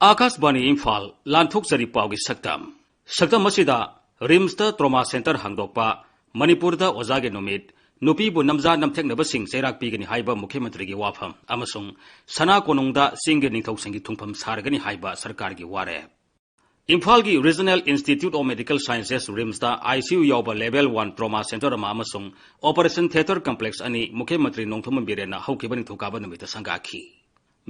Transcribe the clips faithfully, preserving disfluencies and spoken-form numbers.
ꯑꯥꯀꯥꯁꯕꯥꯅꯤ ꯏꯝꯐꯥꯜ, ꯂꯥꯟꯊꯣꯛꯆꯔꯤ ꯄꯥꯎꯒꯤ ꯁꯛꯇꯝ꯫ ꯁꯛꯇꯝ ꯑꯁꯤꯗ ꯔꯤꯝꯁꯇ ꯇ꯭ꯔꯣꯃꯥ ꯁꯦꯟꯇꯔ ꯍꯥꯡꯗꯣꯛꯄ, ꯃꯅꯤꯄꯨꯔꯗ ꯑꯣꯖꯥꯒꯤ ꯅꯨꯃꯤꯠ, ꯅꯨꯄꯤꯕꯨ ꯅꯝꯖꯥ ꯅꯝꯊꯦꯛꯅꯕꯁꯤꯡ ꯆꯩꯔꯥꯛ ꯄꯤꯒꯅꯤ ꯍꯥꯏꯕ ꯃꯨꯈ꯭ꯌ ꯃꯟꯇ꯭ꯔꯤꯒꯤ ꯋꯥꯐꯝ ꯑꯃꯁꯨꯡ ꯁꯅꯥ ꯀꯣꯅꯨꯡꯗ ꯆꯤꯡꯒꯤ ꯅꯤꯡꯊꯧꯁꯤꯡꯒꯤ ꯊꯨꯡꯐꯝ ꯁꯥꯔꯒꯅꯤ ꯍꯥꯏꯕ ꯁꯔꯀꯥꯔꯒꯤ ꯋꯥꯔꯦꯞ꯫ ꯏꯝꯐꯥꯜꯒꯤ Regional Institute of Medical Sciences, ꯔꯤꯝꯁꯇ ICU ꯌꯥꯎꯕ Level One Trauma Center ꯑꯃ ꯑꯃꯁꯨꯡ Operation Theatre Complex ꯑꯅꯤ ꯃꯨꯈ꯭ꯌ ꯃꯟꯇ꯭ꯔꯤ ꯅꯣꯡꯊꯣꯝꯕꯝ ꯕꯤꯔꯦꯟꯅ ꯍꯧꯈꯤꯕ ꯅꯤꯡꯊꯧꯀꯥꯕ ꯅꯨꯃꯤꯠꯇ ꯁꯪꯒꯥꯈꯤ꯫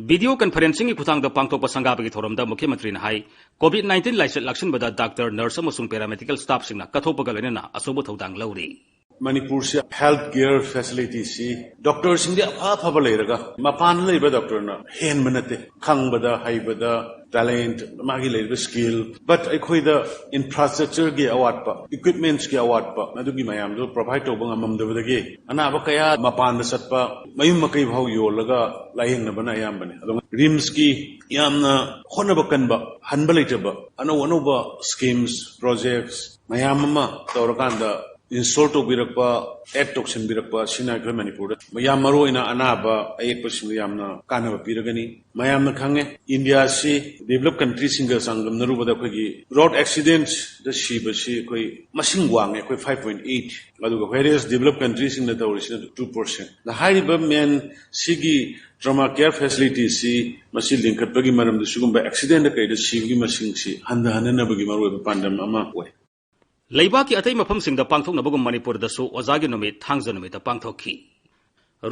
Video conferencingꯒꯤ ꯈꯨꯠꯊꯥꯡꯗ ꯄꯥꯡꯊꯣꯛꯄ ꯁꯪꯒꯥꯕꯒꯤ ꯊꯧꯔꯝꯗ ꯃꯨꯈ꯭ꯌ ꯃꯟꯇ꯭ꯔꯤꯅ ꯍꯥꯏ, COVID nineteen ꯂꯥꯏꯆꯠ ꯂꯥꯛꯁꯤꯟꯕꯗ ꯗꯥꯛꯇꯔ, ꯅꯔꯁ ꯑꯃꯁꯨꯡ ꯄꯦꯔꯥꯃꯦꯗꯤꯀꯦꯜ ꯁ꯭ꯇꯥꯐꯁꯤꯡꯅ ꯀꯠꯊꯣꯛꯄꯒ ꯂꯣꯏꯅꯅ ꯑꯆꯧꯕ ꯊꯧꯗꯥꯡ ꯂꯧꯔꯤ꯫ ꯃꯅꯤꯄꯨꯔꯁꯤ health care facilityꯁꯤ ꯗꯣꯛꯇꯔꯁꯤꯡꯗꯤ ꯑꯐ ꯑꯐꯕ ꯂꯩꯔꯒ ꯃꯄꯥꯟꯗ ꯂꯩꯕ ꯗꯣꯛꯇꯔꯅ ꯍꯦꯟꯕ ꯅꯠꯇꯦ, ꯈꯪꯕꯗ, ꯍꯩꯕꯗ, talent, ꯃꯥꯒꯤ ꯂꯩꯔꯤꯕ skill, but ꯑꯩꯈꯣꯏꯗ infrastructureꯒꯤ ꯑꯋꯥꯠꯄ, equipmentsꯀꯤ ꯑꯋꯥꯠꯄ, ꯑꯗꯨꯒꯤ ꯃꯌꯥꯝꯗꯨ provide ꯇꯧꯕ ꯉꯝꯃꯝꯗꯕꯗꯒꯤ ꯑꯅꯥꯕ ꯀꯌꯥ ꯃꯄꯥꯟꯗ ꯆꯠꯄ, ꯃꯌꯨꯝ ꯃꯀꯩ ꯐꯥꯎ ꯌꯣꯜꯂꯒ ꯂꯥꯌꯦꯡꯅꯕꯅ ꯑꯌꯥꯝꯕꯅꯤ꯫ ꯑꯗꯣ ꯔꯤꯝꯁꯀꯤ ꯌꯥꯝꯅ ꯍꯣꯠꯅꯕ ꯀꯟꯕ, ꯍꯟꯕ ꯂꯩꯇꯕ, ꯑꯅꯧ ꯑꯅꯧꯕ schemes, projects ꯃꯌꯥꯝ ꯑꯃ ꯇꯧꯔꯀꯥꯟꯗ install ꯇꯧꯕꯤꯔꯛꯄ, add ꯇꯧꯁꯤꯟꯕꯤꯔꯛꯄ, ꯁꯤꯅ ꯑꯩꯈꯣꯏ ꯃꯅꯤꯄꯨꯔꯗ ꯌꯥꯝ ꯃꯔꯨ ꯑꯣꯏꯅ ꯑꯅꯥꯕ ꯑꯌꯦꯛꯄꯁꯤꯡꯗ ꯌꯥꯝꯅ ꯀꯥꯟꯅꯕ ꯄꯤꯔꯒꯅꯤ꯫ ꯃꯌꯥꯝꯅ ꯈꯪꯉꯦ, ꯏꯟꯗꯤꯌꯥꯁꯤ developed countryꯁꯤꯡꯒ ꯆꯥꯡꯗꯝꯅꯔꯨꯕꯗ ꯑꯩꯈꯣꯏꯒꯤ road accidentsꯗ ꯁꯤꯕꯁꯤ ꯑꯩꯈꯣꯏ ꯃꯁꯤꯡ ꯋꯥꯡꯉꯦ, ꯑꯩꯈꯣꯏ five point eight, ꯑꯗꯨꯒ whereas developed countryꯁꯤꯡꯅ ꯇꯧꯔꯤꯁꯤꯅ two percent꯫ ꯍꯥꯏꯔꯤꯕ main ꯁꯤꯒꯤ trauma care facilityꯁꯤ ꯃꯁꯤ ꯂꯤꯡꯈꯠꯄꯒꯤ ꯃꯔꯝꯗ ꯁꯤꯒꯨꯝꯕ accidentꯗ ꯀꯩꯗ ꯁꯤꯕꯒꯤ ꯃꯁꯤꯡꯁꯤ ꯍꯟꯊꯍꯟꯅꯅꯕꯒꯤ ꯃꯔꯨꯑꯣꯏꯕ ꯄꯥꯟꯗꯝ ꯑꯃ ꯑꯣꯏ꯫ ꯂꯩꯕꯥꯛꯀꯤ ꯑꯇꯩ ꯃꯐꯝꯁꯤꯡꯗ ꯄꯥꯡꯊꯣꯛꯅꯕꯒꯨꯝ ꯃꯅꯤꯄꯨꯔꯗꯁꯨ ꯑꯣꯖꯥꯒꯤ ꯅꯨꯃꯤꯠ ꯊꯥꯡꯖ ꯅꯨꯃꯤꯠꯇ ꯄꯥꯡꯊꯣꯛꯈꯤ꯫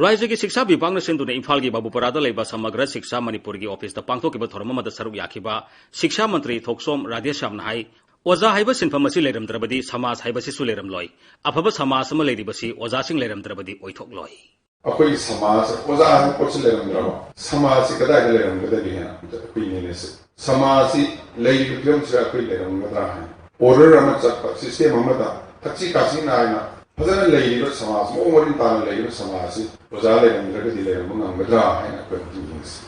ꯔꯥꯖ꯭ꯌꯒꯤ ꯁꯤꯛꯁꯥ ꯕꯤꯚꯥꯒꯅ ꯁꯤꯟꯗꯨꯅ ꯏꯝꯐꯥꯜꯒꯤ ꯕꯥꯕꯨꯄꯥꯔꯥꯗ ꯂꯩꯕ ꯁꯃꯒ꯭ꯔ ꯁꯤꯛꯁꯥ ꯃꯅꯤꯄꯨꯔꯒꯤ ꯑꯣꯐꯤꯁꯇ ꯄꯥꯡꯊꯣꯛꯈꯤꯕ ꯊꯧꯔꯝ ꯑꯃꯗ ꯁꯔꯨꯛ ꯌꯥꯈꯤꯕ ꯁꯤꯛꯁꯥ ꯃꯟꯇ꯭ꯔꯤ ꯊꯣꯛꯆꯣꯝ ꯔꯥꯙꯦꯁ꯭ꯌꯥꯝꯅ ꯍꯥꯏ, ꯑꯣꯖꯥ ꯍꯥꯏꯕ ꯁꯤꯟꯐꯝ ꯑꯁꯤ ꯂꯩꯔꯝꯗ꯭ꯔꯕꯗꯤ ꯁꯃꯥꯖ ꯍꯥꯏꯕꯁꯤꯁꯨ ꯂꯩꯔꯝꯂꯣꯏ꯫ ꯑꯐꯕ ꯁꯃꯥꯖ ꯑꯃ ꯂꯩꯔꯤꯕꯁꯤ ꯑꯣꯖꯥꯁꯤꯡ ꯂꯩꯔꯝꯗ꯭ꯔꯕꯗꯤ ꯑꯣꯏꯊꯣꯛꯂꯣꯏ꯫ ꯑꯩꯈꯣꯏ ꯁꯃꯥꯖ, ꯑꯣꯖꯥ ꯍꯥꯏꯕ ꯄꯣꯠꯁꯤ ꯂꯩꯔꯝꯗ꯭ꯔꯕ ꯁꯃꯥꯖꯁꯤ ꯀꯗꯥꯏꯗ ꯂꯩꯔꯝꯒꯗꯒꯦ ꯍꯥꯏꯅ ꯑꯩꯈꯣꯏ ꯅꯩꯅꯁꯤ꯫ ꯁꯃꯥꯖꯁꯤ ꯂꯩꯔꯤꯕ ꯐꯤꯕꯝꯁꯤꯗ ꯑꯩꯈꯣꯏ ꯂꯩꯔꯝꯒꯗ꯭ꯔꯥ ꯍꯥꯏꯅ꯫ Order ꯑꯃ ꯆꯠꯄ, system ꯑꯃꯗ ꯊꯛꯁꯤ ꯈꯥꯁꯤ ꯅꯥꯏꯅ ꯐꯖꯅ ꯂꯩꯔꯤꯕ ꯁꯃꯥꯖ, ꯃꯑꯣꯡ ꯃꯔꯤꯟ ꯇꯥꯅ ꯂꯩꯔꯤꯕ ꯁꯃꯥꯖꯁꯤ ꯑꯣꯖꯥ ꯂꯩꯔꯝꯗ꯭ꯔꯒꯗꯤ ꯂꯩꯔꯝꯕ ꯉꯝꯒꯗ꯭ꯔꯥ ꯍꯥꯏꯅ ꯑꯩꯈꯣꯏ ꯑꯃꯨꯛꯇꯪ ꯌꯦꯡꯁꯤ꯫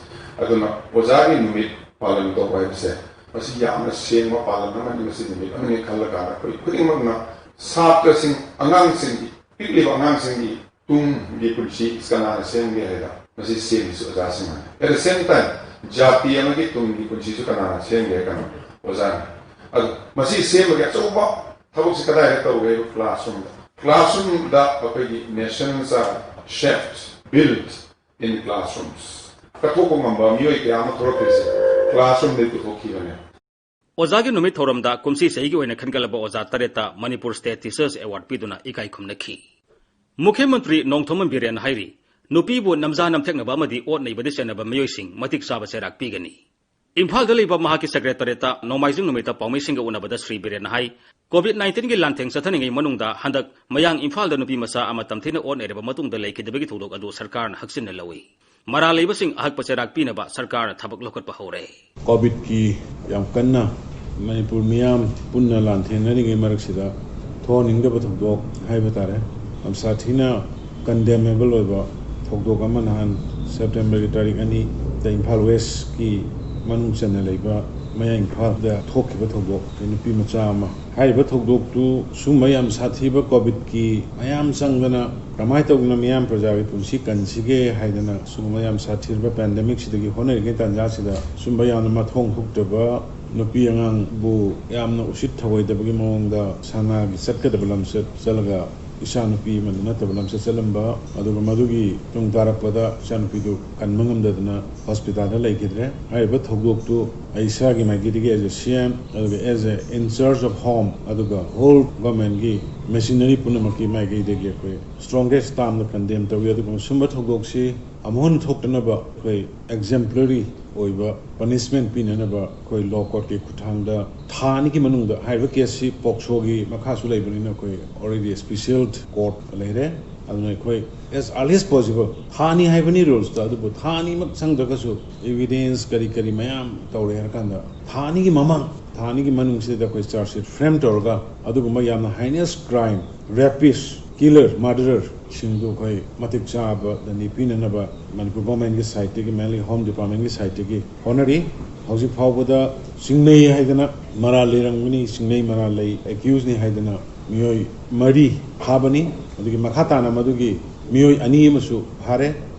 ꯑꯗꯨꯅ ꯑꯣꯖꯥꯒꯤ ꯅꯨꯃꯤꯠ ꯄꯥꯂꯟ ꯇꯧꯕ ꯍꯥꯏꯕꯁꯦ ꯃꯁꯤ ꯌꯥꯝꯅ ꯁꯦꯡꯕ ꯄꯥꯂꯟ ꯑꯃꯅꯤ꯫ ꯃꯁꯤ ꯅꯨꯃꯤꯠ ꯑꯃꯅꯤ ꯈꯜꯂꯀꯥꯟꯗ ꯑꯩꯈꯣꯏ ꯈꯨꯗꯤꯡꯃꯛꯅ ꯁꯥꯇ꯭ꯔꯁꯤꯡ, ꯑꯉꯥꯡꯁꯤꯡꯒꯤ, ꯄꯤꯛꯂꯤꯕ ꯑꯉꯥꯡꯁꯤꯡꯒꯤ ꯇꯨꯡꯒꯤ ꯄꯨꯟꯁꯤ ꯀꯅꯥꯅ ꯁꯦꯝꯒꯦ ꯍꯥꯏꯗ ꯃꯁꯤ ꯁꯦꯝꯃꯤꯁꯤ ꯑꯣꯖꯥꯁꯤꯡꯅ꯫ At the same time, ꯖꯥꯇꯤ ꯑꯃꯒꯤ ꯇꯨꯡꯒꯤ ꯄꯨꯟꯁꯤꯁꯨ ꯀꯅꯥꯅ ꯁꯦꯝꯒꯦ? ꯀꯩꯅꯣ, ꯑꯣꯖꯥꯅ꯫ ꯑꯗꯨ ꯃꯁꯤ ꯁꯦꯝꯕꯒꯤ ꯑꯆꯧꯕ ꯊꯕꯛꯁꯤ ꯀꯗꯥꯏꯗ ꯇꯧꯒꯦ ꯍꯥꯏꯕ classroomꯗ꯫ Classroomꯗ ꯑꯩꯈꯣꯏꯒꯤ nations are shaped, built in classrooms꯫ ꯀꯠꯊꯣꯛꯄ ꯉꯝꯕ ꯃꯤꯑꯣꯏ ꯀꯌꯥ ꯑꯃ ꯊꯣꯛꯂꯛꯈꯤꯕꯁꯦ classroomꯗꯒꯤ ꯄꯨꯊꯣꯛꯈꯤꯕꯅꯦ꯫ ꯑꯣꯖꯥꯒꯤ ꯅꯨꯃꯤꯠ ꯊꯧꯔꯝꯗ ꯀꯨꯝꯁꯤ ꯆꯍꯤꯒꯤ ꯑꯣꯏꯅ ꯈꯟꯒꯠꯂꯕ ꯑꯣꯖꯥ ꯇꯔꯦꯠꯇ Manipur State Teachers Award ꯄꯤꯗꯨꯅ ꯏꯀꯥꯏ ꯈꯨꯝꯅꯈꯤ꯫ ꯃꯨꯈ꯭ꯌ ꯃꯟꯇ꯭ꯔꯤ ꯅꯣꯡꯊꯣꯝꯕꯝ ꯕꯤꯔꯦꯟꯅ ꯍꯥꯏꯔꯤ, ꯅꯨꯄꯤꯕꯨ ꯅꯝꯖꯥ ꯅꯝꯊꯦꯛꯅꯕ ꯑꯃꯗꯤ ꯑꯣꯠ ꯅꯩꯕꯗ ꯆꯦꯟꯅꯕ ꯃꯤꯑꯣꯏꯁꯤꯡ ꯃꯇꯤꯛ ꯆꯥꯕ ꯆꯩꯔꯥꯛ ꯄꯤꯒꯅꯤ꯫ ꯏꯝꯐꯥꯜꯗ ꯂꯩꯕ ꯃꯍꯥꯛꯀꯤ ꯁꯦꯀ꯭ꯔꯦꯇꯔꯦꯠꯇ ꯅꯣꯡꯃꯥꯏꯖꯤꯡ ꯅꯨꯃꯤꯠꯇ ꯄꯥꯎꯃꯤꯁꯤꯡꯒ ꯎꯅꯕꯗ ꯁ꯭ꯔꯤ ꯕꯤꯔꯦꯟꯅ ꯍꯥꯏ, COVID nineteenꯒꯤ ꯂꯥꯟꯊꯦꯡ ꯆꯠꯊꯔꯤꯉꯩ ꯃꯅꯨꯡꯗ ꯍꯟꯗꯛ ꯃꯌꯥꯡ ꯏꯝꯐꯥꯜꯗ ꯅꯨꯄꯤ ꯃꯆꯥ ꯑꯃ ꯇꯝꯊꯤꯅ ꯑꯣꯠ ꯅꯩꯔꯕ ꯃꯇꯨꯡꯗ ꯂꯩꯈꯤꯗꯕꯒꯤ ꯊꯧꯗꯣꯛ ꯑꯗꯨ ꯁꯔꯀꯥꯔꯅ ꯍꯛꯆꯤꯟꯅ ꯂꯧꯏ꯫ ꯃꯔꯥꯜ ꯂꯩꯕꯁꯤꯡ ꯑꯍꯛꯄ ꯆꯩꯔꯥꯛ ꯄꯤꯅꯕ ꯁꯔꯀꯥꯔꯅ ꯊꯕꯛ ꯂꯧꯈꯠꯄ ꯍꯧꯔꯦ꯫ COVIDꯀꯤ ꯌꯥꯝ ꯀꯟꯅ ꯃꯅꯤꯄꯨꯔ ꯃꯤꯌꯥꯝ ꯄꯨꯟꯅ ꯂꯥꯟꯊꯦꯡꯅꯔꯤꯉꯩ ꯃꯔꯛꯁꯤꯗ ꯊꯣꯛꯍꯟꯅꯤꯡꯗꯕ ꯊꯧꯗꯣꯛ ꯍꯥꯏꯕ ꯇꯥꯔꯦ, ꯌꯥꯝ ꯁꯥꯊꯤꯅ condemnable ꯑꯣꯏꯕ ꯊꯧꯗꯣꯛ ꯑꯃ ꯅꯍꯥꯟ Septemberꯒꯤ ꯇꯥꯔꯤꯛ ꯑꯅꯤꯗ ꯏꯝꯐꯥꯜ Westꯀꯤ ꯃꯅꯨꯡ ꯆꯟꯅ ꯂꯩꯕ ꯃꯌꯥꯏ ꯏꯝꯐꯥꯜꯗ ꯊꯣꯛꯈꯤꯕ ꯊꯧꯗꯣꯛ, ꯅꯨꯄꯤ ꯃꯆꯥ ꯑꯃ꯫ ꯍꯥꯏꯔꯤꯕ ꯊꯧꯗꯣꯛꯇꯨ ꯁꯨꯝꯕ ꯌꯥꯝ ꯁꯥꯊꯤꯕ COVIDꯀꯤ ꯃꯌꯥꯝ ꯆꯪꯗꯅ ꯀꯃꯥꯏꯅ ꯇꯧꯗꯅ ꯃꯤꯌꯥꯝ ꯄ꯭ꯔꯖꯥꯒꯤ ꯄꯨꯟꯁꯤ ꯀꯟꯁꯤꯒꯦ ꯍꯥꯏꯗꯅ ꯁꯨꯝꯕ ꯌꯥꯝ ꯁꯥꯊꯤꯔꯕ pandemicꯁꯤꯗꯒꯤ ꯍꯣꯠꯅꯔꯤꯉꯩ ꯇꯥꯟꯖꯥꯁꯤꯗ ꯁꯨꯝꯕ ꯌꯥꯝꯅ ꯃꯊꯣꯡ ꯍꯨꯛꯇꯕ, ꯅꯨꯄꯤ ꯑꯉꯥꯡꯕꯨ ꯌꯥꯝꯅ ꯎꯁꯤꯠ ꯊꯑꯣꯏꯗꯕꯒꯤ ꯃꯑꯣꯡꯗ ꯁꯅꯥꯒꯤ ꯆꯠꯀꯗꯕ ꯂꯝꯆꯠ ꯆꯠꯂꯒ ꯏꯆꯥ ꯅꯨꯄꯤ ꯑꯃꯗ ꯅꯠꯇꯕ ꯂꯝꯆꯠ ꯆꯠꯂꯝꯕ, ꯑꯗꯨꯒ ꯃꯗꯨꯒꯤ ꯇꯨꯡ ꯇꯥꯔꯛꯄꯗ ꯏꯆꯥ ꯅꯨꯄꯤꯗꯨ ꯀꯟꯕ ꯉꯝꯗꯗꯅ ꯍꯣꯁꯄꯤꯇꯥꯜꯗ ꯂꯩꯈꯤꯗ꯭ꯔꯦ꯫ ꯍꯥꯏꯔꯤꯕ ꯊꯧꯗꯣꯛꯇꯨ ꯑꯩ ꯏꯁꯥꯒꯤ ꯃꯥꯏꯀꯩꯗꯒꯤ as a C M ꯑꯗꯨꯒ as a in charge of home ꯑꯗꯨꯒ whole governmentꯀꯤ machinery ꯄꯨꯝꯅꯃꯛꯀꯤ ꯃꯥꯏꯀꯩꯗꯒꯤ ꯑꯩꯈꯣꯏ strongest termꯗ condemn ꯇꯧꯏ꯫ ꯑꯗꯨꯒ ꯁꯨꯝꯕ ꯊꯧꯗꯣꯛꯁꯤ ꯑꯃꯨꯛ ꯍꯟꯅ ꯊꯣꯛꯇꯅꯕ ꯑꯩꯈꯣꯏ exemplary ꯑꯣꯏꯕ punishment ꯄꯤꯅꯅꯕ ꯑꯩꯈꯣꯏ law courtꯀꯤ ꯈꯨꯠꯊꯥꯡꯗ ꯊꯥ ꯑꯅꯤꯒꯤ ꯃꯅꯨꯡꯗ ꯍꯥꯏꯔꯤꯕ caseꯁꯤ POCSOꯒꯤ ꯃꯈꯥꯁꯨ ꯂꯩꯕꯅꯤꯅ ꯑꯩꯈꯣꯏ already special court ꯂꯩꯔꯦ꯫ ꯑꯗꯨꯅ ꯑꯩꯈꯣꯏ as early as possible, ꯊꯥ ꯑꯅꯤ ꯍꯥꯏꯕꯅꯤ rulesꯇ, ꯑꯗꯨꯕꯨ ꯊꯥ ꯑꯅꯤꯃꯛ ꯆꯪꯗ꯭ꯔꯒꯁꯨ evidence ꯀꯔꯤ ꯀꯔꯤ ꯃꯌꯥꯝ ꯇꯧꯔꯦ ꯍꯥꯏꯔꯀꯥꯟꯗ ꯊꯥ ꯑꯅꯤꯒꯤ ꯃꯃꯥꯡ, ꯊꯥ ꯑꯅꯤꯒꯤ ꯃꯅꯨꯡꯁꯤꯗ ꯑꯩꯈꯣꯏ charge sheet frame ꯇꯧꯔꯒ ꯑꯗꯨꯒꯨꯝꯕ ꯌꯥꯝꯅ heinous crime, rapist, killer, murdererꯁꯤꯡꯗꯨ ꯑꯩꯈꯣꯏ ꯃꯇꯤꯛ ꯆꯥꯕ ꯗꯟꯗꯤ ꯄꯤꯅꯅꯕ ꯃꯅꯤꯄꯨꯔ governmentꯀꯤ sideꯇꯒꯤ, mainly Home Departmentꯀꯤ sideꯇꯒꯤ ꯍꯣꯠꯅꯔꯤ꯫ ꯍꯧꯖꯤꯛ ꯐꯥꯎꯕꯗ ꯆꯤꯡꯅꯩ ꯍꯥꯏꯗꯅ ꯃꯔꯥꯜ ꯂꯩꯔꯝꯒꯅꯤ, ꯆꯤꯡꯅꯩ ꯃꯔꯥꯜ ꯂꯩ, accusedꯅꯤ ꯍꯥꯏꯗꯅ ꯃꯤꯑꯣꯏ ꯃꯔꯤ ꯐꯥꯕꯅꯤ꯫ ꯑꯗꯨꯒꯤ ꯃꯈꯥ ꯇꯥꯅ ꯃꯗꯨꯒꯤ ꯃꯤꯑꯣꯏ ꯑꯅꯤ ꯑꯃꯁꯨ ꯐꯥꯔꯦ꯫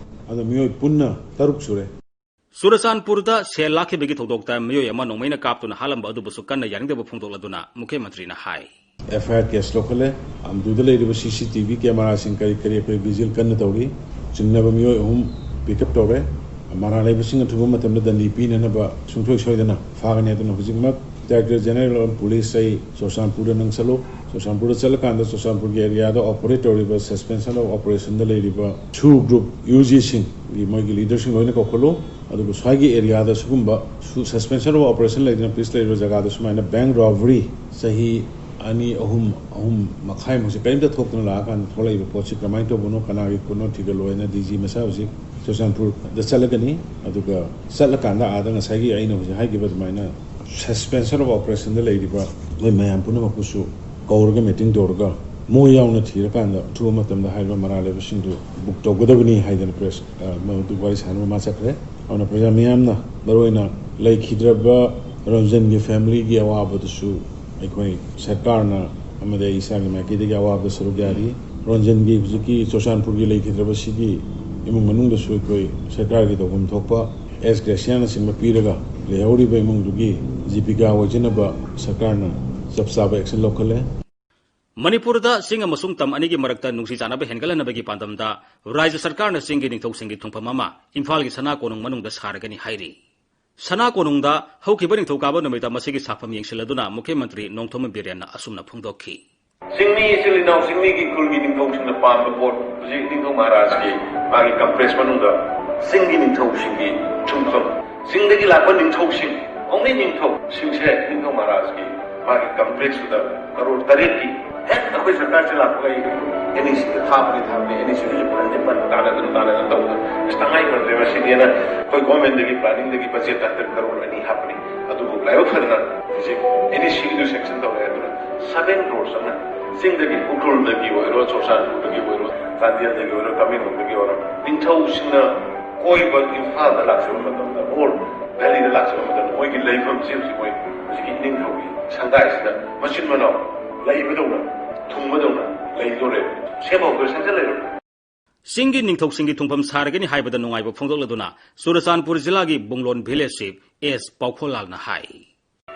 ꯑꯗꯣ ꯃꯤꯑꯣꯏ ꯄꯨꯟꯅ ꯇꯔꯨꯛ ꯁꯨꯔꯦ꯫ ꯆꯨꯔꯆꯥꯟꯄꯨꯔꯗ ꯁꯦꯜ ꯂꯥꯛꯈꯤꯕꯒꯤ ꯊꯧꯗꯣꯛꯇ ꯃꯤꯑꯣꯏ ꯑꯃ ꯅꯣꯡꯃꯩꯅ ꯀꯥꯞꯇꯨꯅ ꯍꯥꯠꯂꯝꯕ ꯑꯗꯨꯕꯨꯁꯨ ꯀꯟꯅ ꯌꯥꯅꯤꯡꯗꯕ ꯐꯣꯡꯗꯣꯛꯂꯗꯨꯅ ꯃꯨꯈ꯭ꯌ ꯃꯟꯇ꯭ꯔꯤꯅ ꯍꯥꯏ꯫ ꯑꯦꯐ ꯑꯥꯏ ꯑꯥꯔ ꯀꯦꯁ ꯂꯧꯈꯠꯂꯦ꯫ ꯑꯗꯨꯗ ꯂꯩꯔꯤꯕ ꯁꯤ ꯁꯤ ꯇꯤ ꯚꯤ ꯀꯦꯃꯦꯔꯥꯁꯤꯡ ꯀꯔꯤ ꯀꯔꯤ ꯑꯩꯈꯣꯏ ꯚꯤꯖꯤꯜ ꯀꯟꯅ ꯇꯧꯔꯤ꯫ ꯆꯤꯡꯅꯕ ꯃꯤꯑꯣꯏ ꯑꯍꯨꯝ ꯄꯤꯛ ꯑꯞ ꯇꯧꯔꯦ꯫ ꯃꯔꯥꯜ ꯂꯩꯕꯁꯤꯡ ꯑꯊꯨꯕ ꯃꯇꯝꯗ ꯗꯟꯗꯤ ꯄꯤꯅꯅꯕ ꯁꯨꯡꯁꯣꯏ ꯁꯣꯏꯗꯅ ꯐꯥꯒꯅꯤ꯫ ꯑꯗꯨꯅ ꯍꯧꯖꯤꯛꯃꯛ Director General of Police ꯑꯩ ꯆꯨꯔꯆꯥꯟꯄꯨꯔꯗ ꯅꯪ ꯆꯠꯂꯨ꯫ ꯆꯨꯔꯆꯥꯟꯄꯨꯔꯗ ꯆꯠꯂꯀꯥꯟꯗ ꯆꯨꯔꯆꯥꯟꯄꯨꯔꯒꯤ ꯑꯦꯔꯤꯌꯥꯗ ꯑꯣꯄꯔꯦꯠ ꯇꯧꯔꯤꯕ ꯁꯁꯄꯦꯟꯁꯟ ꯑꯣꯐ ꯑꯣꯄꯔꯦꯁꯟꯗ ꯂꯩꯔꯤꯕ ꯁꯨ ꯒ꯭ꯔꯨꯞ ꯌꯨ ꯖꯤꯁꯤꯡꯒꯤ ꯃꯣꯏꯒꯤ ꯂꯤꯗꯔꯁꯤꯡ ꯂꯣꯏꯅ ꯀꯧꯈꯠꯂꯨ꯫ ꯑꯗꯨꯒ ꯁ꯭ꯋꯥꯏꯒꯤ ꯑꯦꯔꯤꯌꯥꯗ ꯁꯤꯒꯨꯝꯕ ꯁꯁꯄꯦꯟꯁꯟ ꯑꯣꯐ ꯑꯣꯄꯔꯦꯁꯟ ꯂꯩꯗꯅ ꯄꯤꯁ ꯂꯩꯔꯤꯕ ꯖꯒꯥꯗ ꯁꯨꯃꯥꯏꯅ ꯕꯦꯡꯛ ꯔꯣꯕꯔꯤ ꯆꯍꯤ ꯑꯅꯤ, ꯑꯍꯨꯝ, ꯑꯍꯨꯝ ꯃꯈꯥꯏꯃꯨꯛꯁꯦ ꯀꯔꯤꯝꯇ ꯊꯣꯛꯇꯅ ꯂꯥꯛꯑꯀꯥꯟꯗ ꯊꯣꯛꯂꯛꯏꯕ ꯄꯣꯠꯁꯤ ꯀꯃꯥꯏꯅ ꯇꯧꯕꯅꯣ, ꯀꯅꯥꯒꯤ ꯈꯨꯠꯅꯣ ꯊꯤꯒꯠꯂꯣ ꯍꯥꯏꯅ ꯗꯤ ꯖꯤ ꯃꯁꯥ ꯍꯧꯖꯤꯛ ꯆꯨꯔꯆꯥꯟꯄꯨꯔꯗ ꯆꯠꯂꯒꯅꯤ꯫ ꯑꯗꯨꯒ ꯆꯠꯂꯀꯥꯟꯗ ꯑꯥꯗ ꯉꯁꯥꯏꯒꯤ ꯑꯩꯅ ꯍꯧꯖꯤꯛ ꯍꯥꯏꯈꯤꯕ ꯑꯗꯨꯃꯥꯏꯅ ꯁꯁꯄꯦꯟꯁꯟ ꯑꯣꯐ ꯑꯣꯄꯔꯦꯁꯟꯗ ꯂꯩꯔꯤꯕ ꯃꯣꯏ ꯃꯌꯥꯝ ꯄꯨꯝꯅꯃꯛꯄꯨꯁꯨ ꯀꯧꯔꯒ ꯃꯤꯇꯤꯡ ꯇꯧꯔꯒ ꯃꯣꯏ ꯌꯥꯎꯅ ꯊꯤꯔꯀꯥꯟꯗ ꯑꯊꯨꯕ ꯃꯇꯝꯗ ꯍꯥꯏꯔꯤꯕ ꯃꯔꯥꯜ ꯂꯩꯕꯁꯤꯡꯗꯨ ꯕꯨꯛ ꯇꯧꯒꯗꯕꯅꯤ ꯍꯥꯏꯗꯅ ꯄ꯭ꯔꯦꯁ, ꯑ, ꯃꯗꯨ ꯋꯥꯔꯤ ꯁꯥꯟꯅꯕ ꯃꯥ ꯆꯠꯈ꯭ꯔꯦ꯫ ꯑꯗꯨꯅ ꯄ꯭ꯔꯖꯥ ꯃꯤꯌꯥꯝꯅ ꯃꯔꯨꯑꯣꯏꯅ ꯂꯩꯈꯤꯗ꯭ꯔꯕ ꯔꯟꯖꯟꯒꯤ ꯐꯦꯃꯤꯂꯤꯒꯤ ꯑꯋꯥꯕꯗꯨꯁꯨ ꯑꯩꯈꯣꯏ ꯁꯔꯀꯥꯔꯅ ꯑꯃꯗꯤ ꯑꯩ ꯏꯁꯥꯒꯤ ꯃꯥꯏꯀꯩꯗꯒꯤ ꯑꯋꯥꯕꯗ ꯁꯔꯨꯛ ꯌꯥꯔꯤ꯫ ꯔꯟꯖꯟꯒꯤ ꯍꯧꯖꯤꯛꯀꯤ ꯆꯨꯔꯆꯥꯟꯄꯨꯔꯒꯤ ꯂꯩꯈꯤꯗ꯭ꯔꯕꯁꯤꯒꯤ ꯏꯃꯨꯡ ꯃꯅꯨꯡꯗꯁꯨ ꯑꯩꯈꯣꯏ ꯁꯔꯀꯥꯔꯒꯤ ꯇꯧꯐꯝ ꯊꯣꯛꯄ ꯑꯦꯁ ꯒ꯭ꯔꯦꯁꯤꯌꯥꯅꯆꯤꯡꯕ ꯄꯤꯔꯒ ꯂꯩꯍꯧꯔꯤꯕ ꯏꯃꯨꯡꯗꯨꯒꯤ ꯖꯤꯕꯤꯀꯥ ꯑꯣꯏꯖꯅꯕ ꯁꯔꯀꯥꯔꯅ ꯆꯞ ꯆꯥꯕ ꯑꯦꯛꯁꯟ ꯂꯧꯈꯠꯂꯦ꯫ ꯃꯅꯤꯄꯨꯔꯗ ꯆꯤꯡ ꯑꯃꯁꯨꯡ ꯇꯝ ꯑꯅꯤꯒꯤ ꯃꯔꯛꯇ ꯅꯨꯡꯁꯤ ꯆꯥꯟꯅꯕ ꯍꯦꯟꯒꯠꯍꯟꯅꯕꯒꯤ ꯄꯥꯟꯗꯝꯗ ꯔꯥꯖ꯭ꯌ ꯁꯔꯀꯥꯔꯅ ꯆꯤꯡꯒꯤ ꯅꯤꯡꯊꯧꯁꯤꯡꯒꯤ ꯊꯨꯡꯐꯝ ꯑꯃ ꯏꯝꯐꯥꯜꯒꯤ ꯁꯅꯥ ꯀꯣꯅꯨꯡ ꯃꯅꯨꯡꯗ ꯁꯥꯔꯒꯅꯤ ꯍꯥꯏꯔꯤ꯫ ꯁꯅꯥ ꯀꯣꯅꯨꯡꯗ ꯍꯧꯈꯤꯕ ꯅꯤꯡꯊꯧꯀꯥꯕ ꯅꯨꯃꯤꯠꯇ ꯃꯁꯤꯒꯤ ꯁꯥꯐꯝ ꯌꯦꯡꯁꯤꯜꯂꯗꯨꯅ ꯃꯨꯈ꯭ꯌ ꯃꯟꯇ꯭ꯔꯤ ꯅꯣꯡꯊꯣꯝꯕꯝ ꯕꯤꯔꯦꯟꯅ ꯑꯁꯨꯝꯅ ꯐꯣꯡꯗꯣꯛꯈꯤ꯫ ꯆꯤꯡꯃꯤ ꯏꯆꯤꯜ ꯏꯅꯥꯎ ꯆꯤꯡꯃꯤꯒꯤ ꯈꯨꯜꯒꯤ ꯅꯤꯡꯊꯧꯁꯤꯡꯅ ꯄꯥꯝꯕ ꯄꯣꯠ ꯍꯧꯖꯤꯛ ꯅꯤꯡꯊꯧ ꯃꯍꯥꯔꯥꯖꯀꯤ ꯃꯥꯒꯤ ꯀꯝꯄ꯭ꯂꯦꯛꯁ ꯃꯅꯨꯡꯗ ꯆꯤꯡꯒꯤ ꯅꯤꯡꯊꯧꯁꯤꯡꯒꯤ ꯊꯨꯡꯐꯝ, ꯆꯤꯡꯗꯒꯤ ꯂꯥꯛꯄ ꯅꯤꯡꯊꯧꯁꯤꯡ, ꯑꯣꯡꯂꯤ ꯅꯤꯡꯊꯧꯁꯤꯡꯁꯦ ꯅꯤꯡꯊꯧ ꯃꯍꯥꯔꯥꯖꯀꯤ ꯃꯥꯒꯤ ꯀꯝꯄ꯭ꯂꯦꯛꯁꯇꯨꯗ ꯀꯔꯣꯔ ꯇꯔꯦꯠꯀꯤ ꯍꯦꯛ ꯑꯩꯈꯣꯏ ꯁꯔꯀꯥꯔꯁꯦ ꯂꯥꯛꯄꯒ ꯑꯩ ꯑꯦꯟ ꯏ ꯁꯤꯗ ꯊꯥꯕꯅꯤ ꯊꯥꯕꯅꯤ, ꯑꯦꯟ ꯏ ꯁꯤꯗꯁꯨ ꯐꯖꯅ ꯐꯖꯅ ꯇꯥꯟꯅꯗꯅ ꯇꯥꯟꯅꯗꯅ ꯇꯧꯗꯅ ꯑꯁ ꯇꯉꯥꯏ ꯐꯗ꯭ꯔꯦ ꯃꯁꯤꯗꯤꯅ ꯑꯩꯈꯣꯏ ꯒꯣꯔꯃꯦꯟꯗꯒꯤ ꯄ꯭ꯂꯥꯅꯤꯡꯗꯒꯤ ꯕꯖꯦꯠꯇ ꯍꯟꯗꯛ ꯀꯔꯣꯔ ꯑꯅꯤ ꯍꯥꯞꯄꯅꯤ꯫ ꯑꯗꯨꯕꯨ ꯂꯥꯏꯕꯛ ꯐꯗꯅ ꯍꯧꯖꯤꯛ ꯑꯦꯟ ꯏ ꯁꯤꯒꯤꯗꯨ ꯁꯦꯡꯁꯟ ꯇꯧꯔꯦ꯫ ꯑꯗꯨꯅ ꯁꯚꯦꯟ ꯀ꯭ꯔꯣꯔ ꯆꯪꯅ ꯆꯤꯡꯗꯒꯤ ꯎꯈ꯭ꯔꯨꯜꯗꯒꯤ ꯑꯣꯏꯔꯣ, ꯆꯨꯔꯆꯥꯟꯄꯨꯔꯗꯒꯤ ꯑꯣꯏꯔꯣ, ꯆꯥꯟꯗꯦꯜꯗꯒꯤ ꯑꯣꯏꯔꯣ, ꯇꯃꯦꯡꯂꯣꯡꯗꯒꯤ ꯑꯣꯏꯔꯣ, ꯅꯤꯡꯊꯧꯁꯤꯡꯅ ꯀꯣꯏꯕ ꯏꯝꯐꯥꯜꯗ ꯂꯥꯛꯆꯕ ꯃꯇꯝꯗ ꯑꯣꯔ ꯚꯦꯂꯤꯗ ꯂꯥꯛꯆꯕ ꯃꯇꯝꯗ ꯃꯣꯏꯒꯤ ꯂꯩꯐꯝꯁꯤ ꯍꯧꯖꯤꯛ ꯃꯣꯏ ꯍꯧꯖꯤꯛꯀꯤ ꯏꯅꯤꯡꯊꯧꯒꯤ ꯁꯪꯒꯥꯏꯁꯤꯗ ꯃꯆꯤꯟ ꯃꯅꯥꯎ ꯂꯩꯕꯗꯧꯅ, ꯊꯨꯡꯕꯗꯧꯅ ꯂꯩꯗꯣꯔꯦꯕ꯫ ꯁꯦꯝꯍꯧꯗꯣꯏ ꯁꯦꯝꯖꯤꯜꯂꯦꯕ꯫ ꯆꯤꯡꯒꯤ ꯅꯤꯡꯊꯧꯁꯤꯡꯒꯤ ꯊꯨꯡꯐꯝ ꯁꯥꯔꯒꯅꯤ ꯍꯥꯏꯕꯗ ꯅꯨꯡꯉꯥꯏꯕ ꯐꯣꯡꯗꯣꯛꯂꯗꯨꯅ ꯆꯨꯔꯆꯥꯟꯄꯨꯔ ꯖꯤꯂꯥꯒꯤ ꯕꯨꯡꯂꯣꯟ ꯚꯤꯂꯦꯖ ꯆꯤꯐ ꯑꯦꯁ ꯄꯥꯎꯈꯣꯜꯂꯥꯜꯅ ꯍꯥꯏ꯫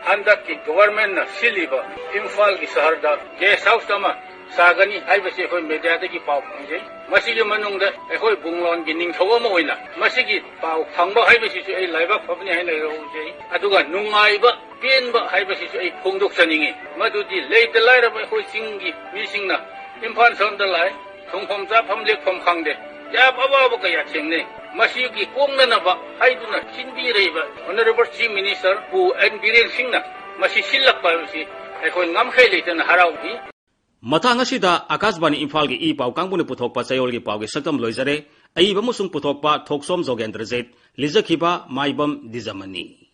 ꯍꯟꯗꯛꯀꯤ ꯒꯣꯚꯔꯟꯃꯦꯟꯠꯅ ꯁꯤꯜꯂꯤꯕ ꯏꯝꯐꯥꯜꯒꯤ ꯁꯍꯔꯗ ꯒꯦꯁ ꯍꯥꯎꯁ ꯑꯃ ꯁꯥꯒꯅꯤ ꯍꯥꯏꯕꯁꯤ ꯑꯩꯈꯣꯏ ꯃꯦꯗꯤꯌꯥꯗꯒꯤ ꯄꯥꯎ ꯐꯪꯖꯩ꯫ ꯃꯁꯤꯒꯤ ꯃꯅꯨꯡꯗ ꯑꯩꯈꯣꯏ ꯕꯨꯡꯂꯣꯟꯒꯤ ꯅꯤꯡꯊꯧ ꯑꯃ ꯑꯣꯏꯅ ꯃꯁꯤꯒꯤ ꯄꯥꯎ ꯐꯪꯕ ꯍꯥꯏꯕꯁꯤꯁꯨ ꯑꯩ ꯂꯥꯏꯕꯛ ꯐꯕꯅꯤ ꯍꯥꯏꯅ ꯂꯧꯖꯩ꯫ ꯑꯗꯨꯒ ꯅꯨꯡꯉꯥꯏꯕ ꯄꯦꯟꯕ ꯍꯥꯏꯕꯁꯤꯁꯨ ꯑꯩ ꯐꯣꯡꯗꯣꯛꯆꯅꯤꯡꯏ꯫ ꯃꯗꯨꯗꯤ ꯂꯩꯇ ꯂꯥꯏꯔꯕ ꯑꯩꯈꯣꯏ ꯆꯤꯡꯒꯤ ꯃꯤꯁꯤꯡꯅ ꯏꯝꯐꯥꯜ ꯁꯣꯝꯗ ꯂꯥꯛꯑꯦ, ꯊꯣꯡꯐꯝ ꯆꯥꯐꯝ ꯂꯦꯛꯐꯝ ꯈꯪꯗꯦ, ꯌꯥꯝ ꯑꯋꯥꯕ ꯀꯌꯥ ꯊꯦꯡꯅꯩ꯫ ꯃꯁꯤꯒꯤ ꯀꯣꯛꯅꯅꯕ ꯍꯥꯏꯗꯨꯅ ꯁꯤꯟꯕꯤꯔꯛꯏꯕ ꯑꯣꯅꯔꯦꯕꯜ ꯆꯤꯐ ꯃꯤꯅꯤꯁꯇꯔ ꯄꯨ ꯑꯦꯟ ꯕꯤꯔꯦꯟ ꯁꯤꯡꯅ ꯃꯁꯤ ꯁꯤꯜꯂꯛꯄ ꯍꯥꯏꯕꯁꯤ ꯑꯩꯈꯣꯏ ꯉꯝꯈꯩ ꯂꯩꯇꯅ ꯍꯔꯥꯎꯏ꯫ ꯃꯇꯥꯡ ꯑꯁꯤꯗ ꯑꯀꯥꯁꯕꯥꯅꯤ ꯏꯝꯐꯥꯜꯒꯤ ꯏ ꯄꯥꯎ ꯀꯥꯡꯕꯨꯅ ꯄꯨꯊꯣꯛꯄ ꯆꯌꯣꯜꯒꯤ ꯄꯥꯎꯒꯤ ꯁꯛꯇꯝ ꯂꯣꯏꯖꯔꯦ꯫ ꯑꯏꯕ ꯑꯃꯁꯨꯡ ꯄꯨꯊꯣꯛꯄ ꯊꯣꯛꯆꯣꯝ ꯖꯣꯒꯦꯟꯗ꯭ꯔꯖꯤꯠ, ꯂꯤꯖꯈꯤꯕ ꯃꯥꯏꯕꯝ ꯗꯤꯖꯃꯅꯤ꯫